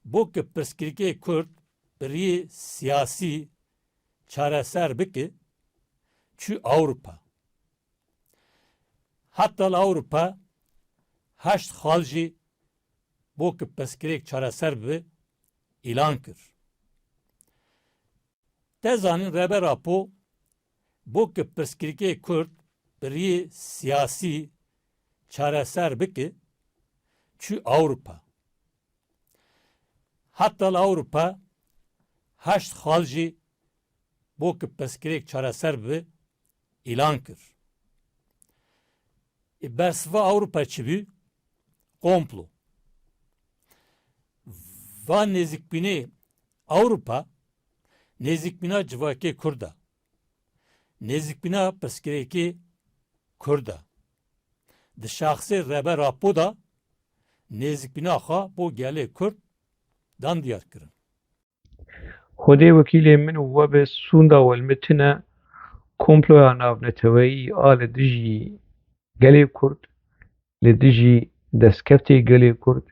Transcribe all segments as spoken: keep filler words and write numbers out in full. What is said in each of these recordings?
bo ki pirsgirêkê Kurd bi riyê siyasî çareser bike, çû Ewropa. Heta li Ewropa heşt xal jî bo ki pirsgirêk çareser bibe, îlan kir. Te zanîn Rêber Apo bo ki pirsgirêkê Kurd bi riyê siyasî çareser bike, çû Ewropa. Heta li Ewropa heşt xal jî bo ki pirsgirêk çareser bibe, îlan kir. Ê bersiva Ewropa çi bû? Komplo. Va nêzîkbûnê Ewropa, nêzîkbûna civakê Kurd e. Nêzîkbûna pirsgirêkê Kurd e. Di şaxsê Rêber Apo de nêzîkbûna xwe bo gelê Kurd dan diyar kirin. Xwedê wekîlê min û we be, sûnda we li min tune, komploya navneteweyî a li dijî gelê Kurd, li dijî destkeftê gelê Kurd,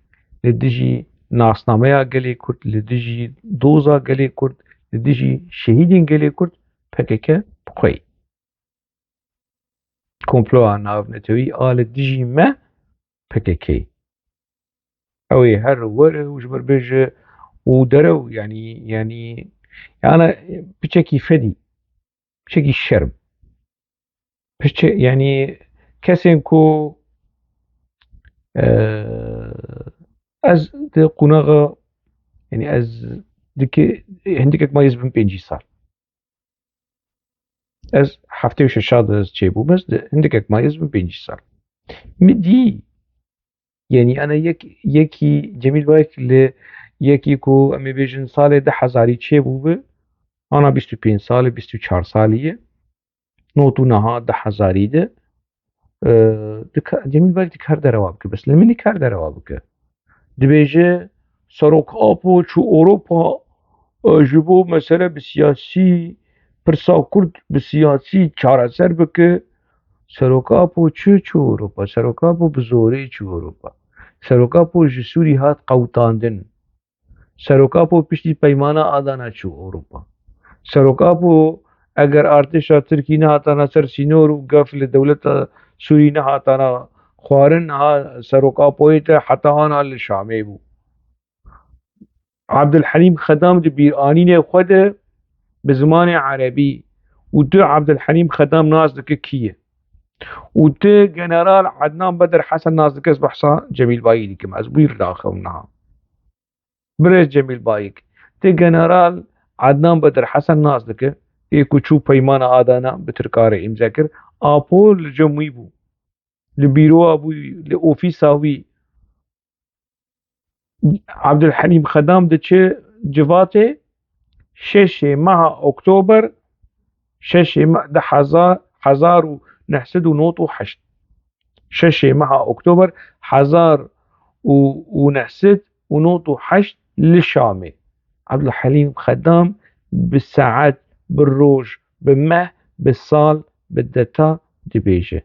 li dijî nasnameya gelê Kurd, li dijî doza gelê Kurd, li dijî şehîdên gelê Kurd, P K K bi xwe ye. Komploya navnetewî a li dijî me P K K. Ew ê here were û ji ber bêje û derew, yanî, yanî, yani piçekî fedî, piçekî şerm. Piçe-, yanî kesên ku, e, ez di qunaxa, yanî ez dike-, hindikek ma ez bin pêncî sal. Ez heftê û şeşa de ez çêbûm, ez di hindikek ma ez bin pêncî sal. Min dî, yanî ana yek, yekî Cemîl Bayik li yekî ku em ê bêjin salê du hezarî çêbû bi, ana bîst û pênc salî, bîst û çar salî ye. Not û niha du hezarî de, e, dika-, Cemîl Bayik dikar derewa bike, bes li min nikar derewa bike. Dibêje, Serok Apo çû Ewropa, e, ji bo mesele bi siyasî, pirsa Kurd bi siyasî çareser bike. Serok Apo çi çû Ewropa? Serok Apo bi zorê çû Ewropa. Serok Apo ji Sûrî hat qewtandin. Serok Apo piştî peymana Adana çû Ewropa. Serok Apo eger artêşa Tirkî nehatana ser sînor û gef li dewleta Sûrî nehatana xwarin, ha Serok Apoyê te heta ana li Şamê bû. Abdulhelîm Xedam di bîranînê xwe de bi zimanê erebî û tu Abdulhelîm Xedam nas dike kî ye? Û tu General Adnan Bedir Hesen nas dike, ez behsa Cemîl Bayî dikim, ez wî re naxim niha. Birêz Cemîl Bayik, tu General Adnan Bedir Hesen nas dike, ê ku çû peymana Adana bi Tirka re îmze kir, Apo li cem wî bû. Li bîroya wî, li ofîsa wî. Abdulhelîm Xedam diçe civatê, şeşê meha Oktober, şeşê me-, di hezar, hezar û neh sed û nod û heşt. Şeşê meha Oktober hezar û neh sed û nod û heşt li Şamê. Abdulhelîm Xedam bi saet, bi roj, bi meh, bi sal, bi deta dibêje.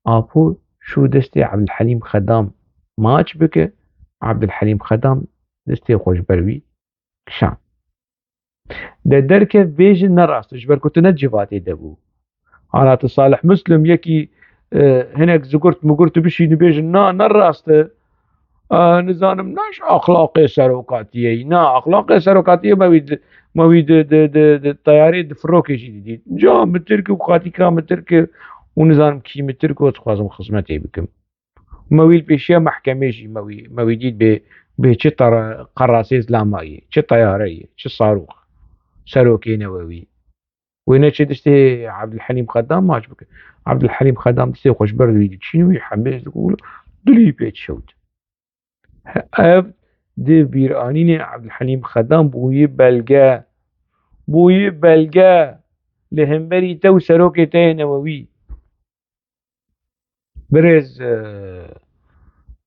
Apo çû destê Abdulhelîm Xedam maç bike, Abdulhelîm Xedam destê xwe ji ber wî kişand. De derkev bêje ne rast e, ji ber ku tu ne civatê de bû. Ana tu Salih Muslim yekî, e, hinek zigurt mugurt tu bişînî bêjin, na, ne rast e. E, nizanim, ne ji axlaqê serokatiyê ye. Na, axlaqê serokatiyê me wî di, me wî di, di, di, di teyarê di firokê jî didît. Ca min tirk û xatîka min tirk û nizanim kî min tirk û dixwazim xizmetê bikim. Me wî li pêşiya mehkemê jî me wî, me wî dît bê, bê çi tara-, qerasê zilamayê, çi teyareyê, çi sarûx, serokê newewî. Wê neçe destê Abdulhelîm Xedam maç bike. Abdulhelîm Xedam destê xwe ji ber wî dikişîne, wî hemêz diku dilî pê dişewit. Ev di bîranînê Abdulhelîm Xedam bûyî belge, bûyî belge li hemberî te û serokê te yê newewî. Birêz, e,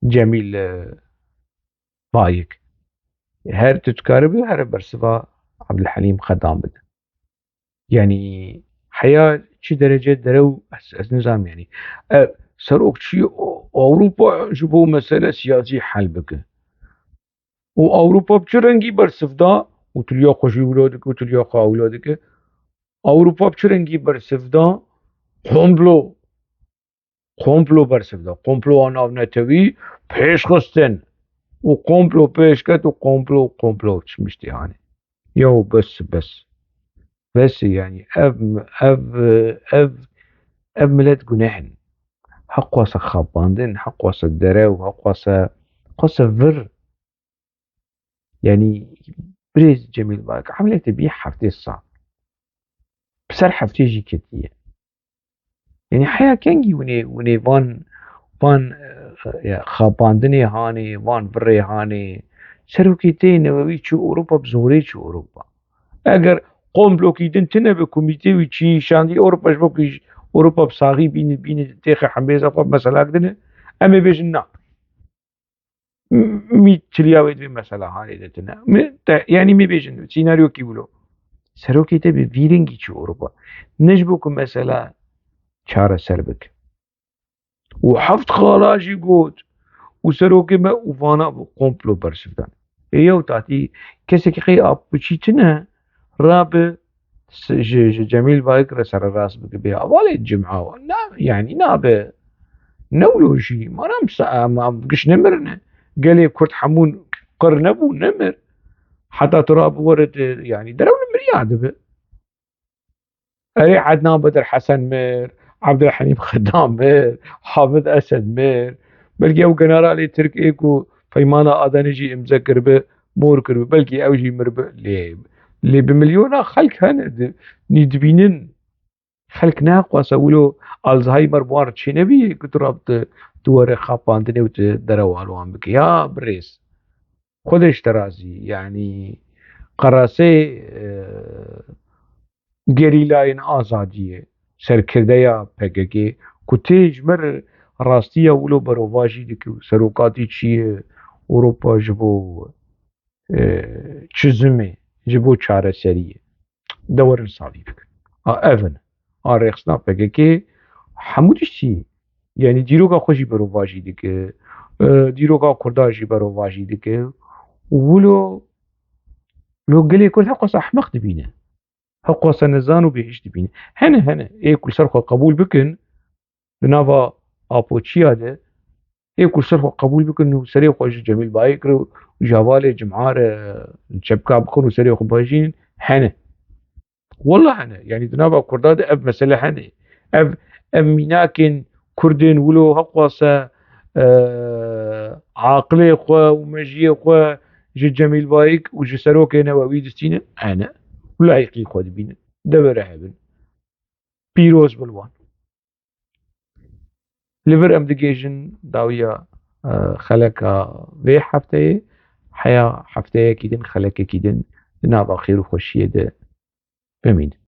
Cemîl, e, Bayik. Her tu dikaribî here bersiva Abdulhelîm Xedam bide. Yanî heya çi derece derew ez, ez nizanim yanî. E, serokçî O-, Ewropa ji bo mesele siyasî hel bike. û Ewropa bi çi rengî bersiv da? Û tu li ya xwe jî wilo dike û tu li ya xwe wilo dike. Ewropa bi çi rengî bersiv da? Komplo. Komplo bersiv da. Komploya navnetewî pêş xistin. Û komplo pêş ket û komplo, komplo çimiştî hanê. Yaw bes, bes. Bes e, yanî ev, ev, ev, ev milet guneh in. Heq wasa xapandin, heq wasa derew, heq wasa, wasa vir. Yanî birêz Cemîl Bayik, emeliyatê bî heftê sal. Bi ser heftê jî ketiye. Yanî heya kengî winê, winê van, van, e, e, xapandinê hanê, van virê hanê. Serokê te yê newewî çû Ewropa, bi zorê çû Ewropa. Eger komplokî din tine bi komîtê wî çî şandî Ewropa, ji bo ku Ewropa bi saxî bîne, bîne têxe hembêza xwe bi mesela dine, em ê bêjin na. M-, mî çiliya wê divê mesela hanê de tine. Mi te, yanî mi bêjin, sînaryokî wilo. Serokê te bi vî rengî çû Ewropa. Ne ji bo ku mesela çareser bike. Û heft xala jî got. Û serokê me û vana bû komplo bersiv dan. Ê yew tatî kesekî qey apûçî tine, rabe s-, ji, ji Cemîl Bayik re sererast bike bê hevalê cima. Na, yanî nabe. Ne wilo jî. Mana em sa-, em, em giş nemirine. Gelê Kurd hemûn qir nebû, nemir. Heta tu rabe were de, yanî derew li miriya dibe. Erê Ednan Bedir Hesen mir, Abdulhalim Xedam mir, Hafid Esed mir. Belkî ew generalê Tirk ê ku Peymana Adanê jî imze kiribe, mor kiribe. Belkî ew jî mirbe. Lê, lê bi milyona xelk hene di-, nî dibînin. Xelk neqwasa wilo Alzheimer bi wan re çênebî ku tu rabite, tu were xapandinê û tu derewa li wan bike. Ya birêz. Xwedê ji te razî. Yanî qerasê, e, gerîlayên azadiyê, serkirdeya P K K, ku tê ji me re rastiya wilo berovajî dike û serokatî çi ye, Ewropa ji bo, e, çizimê, ji bo çareseriyê. De werin salî bikin. A, ev in. A rêxistina P K K hemû tiştî, yanî dîroka xwe jî berovajî dike, e, dîroka Kurda jî berovajî dike. Û wilo, lo gelê Kurd heqwasa ehmeq dibîne. Heqwasa nezan û bêhiş dibîne. Hene, hene, ê ku li ser xwe qebûl bikin, di nava apoçiya de, ê ku li ser xwe qebûl bikin û serê xwe ji Cemîl Bayik re û ji hevalê Cima re çepka bikin û serê xwe bajînin, hene. Wela hene. Yanî di nava Kurda de ev mesele hene. Ev, ev mînakên Kurdên wilo heqwasa, e, aqilê xwe û mejiyê xwe ji Cemîl Bayik û ji serokê newewî distînin, hene. Û layiqî xwe dibînin. De bere hebin. Pîroz bi li wan. Li vir em digihêjin dawiya, e, xeleka vê hefteyê. Heya hefteyekî din, xelekekî din di nava xêr û xweşiyê de bimînin.